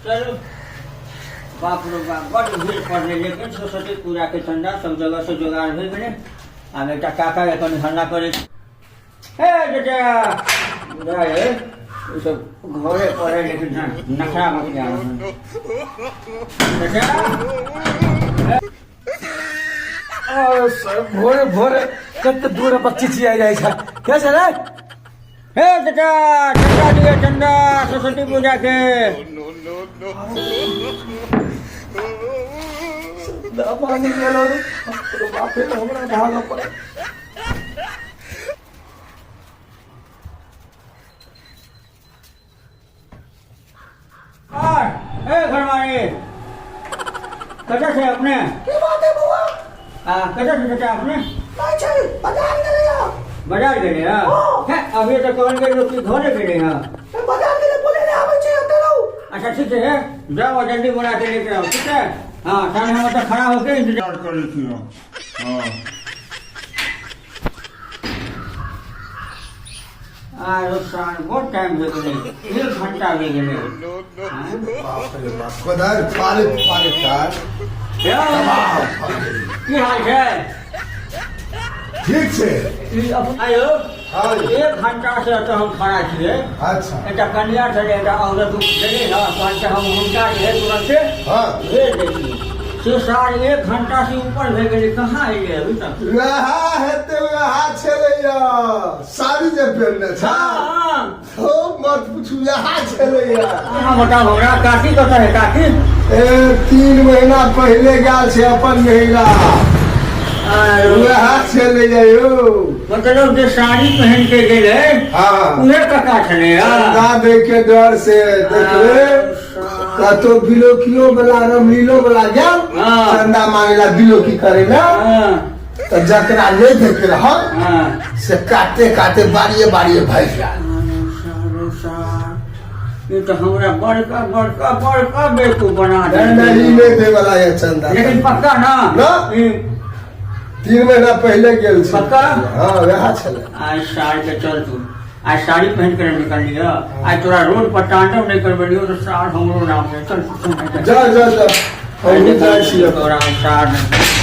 चलू बाप रो बाप, बड भीड़ पड़लै, लेकिन सरस्वती पूजा के चंदा सब जगह से जोगाड़ भए गेलै। आब एकटा काका के कनि हल्ला करै छी। हे चाचा, बुझा हे, ई सब घरे पर है, लेकिन हाँ, नखरा मत आबै। चाचा भोरे भोरे कते दूर पर चिचिया जाइ छै, के छै रे? हे चाचा, चंदा दिए, चंदा सरस्वती पूजा के। पानी गेलो रे बाप रे, हमरा भागऽ पड़े। और ए घरवाली, कतऽ छै अपने? की बात है बौआ? आ कतऽ छै चाचा अपने? नहि छै, बाजार गेलै हँ। बाजार गेलै हँ? हँ। हे, अभी तऽ कहल गेल कि घरे गेलै हँ। तऽ बाजार गेलै, बोले नहि आबै छै एते रहू। अच्छा ठीक है, हे, जाओ जल्दी बुला के लेके आओ, ठीक है? हाँ, सामने हम ओतऽ खड़ा होके इंतजार करै छी हम। हँ। आरो साल बहुत टाइम भए गेलै, एक घंटा भए गेलै। बाप रे बाप, कोदारि फाड़ैत फाड़ैत आर यौ, तबाह भऽ गेलै। की हाल छै? ठीक छै। ई आयो। हाँ। एक घंटा से एतऽ हम खड़ा छियै। अच्छा। एकटा कन्या छलै, एकटा औरत गेलै ने, तहन से हम हुनका जे है तुरन्ते भेज दै छियै। से सार एक घंटा से ऊपर भए गेलै, कहाँ एलै अभी तक? वएह हेतै, वएह छलैया साड़ी जे पहिरने छै। हाँ। हो, मत पूछू, वएह छलैया। अहाँ बताउ हमरा, काकी कतऽ है काकी? ए, 3 महीना पहिले गेल छै अपन नैहरा। वएह छलैया यौ। मतलब जे साड़ी पहिन के गेलै, उहे कका छलै? चंदा दै के डर से देखबै कतौ बिलोकियो वाला रमलीलो वाला गेल चंदा मांगे ला, बिलोकी करे ला, तऽ जकरा नहि देखे रहल से काटे काटे बारिये बारिये भागि गेल। ई तऽ हमरा बड़का बड़का बड़का बेवकूफ बना नहीं नहीं, ई देलकै। नहि दै वाला यऽ चंदा। लेकिन पक्का ना? ना। ई 3 महीना पहिले गेल छै। पक्का? हँ, वएह छलै। आइ साल के चल, तू आइ साड़ी पहिन के निकलली है, आइ तोरा रोड पर तांडव नहीं करबेलियो तो सार हमरो नाम है। चल चल। जा जा जा, हमहूँ जाइ छी। तोरा सार नहीं।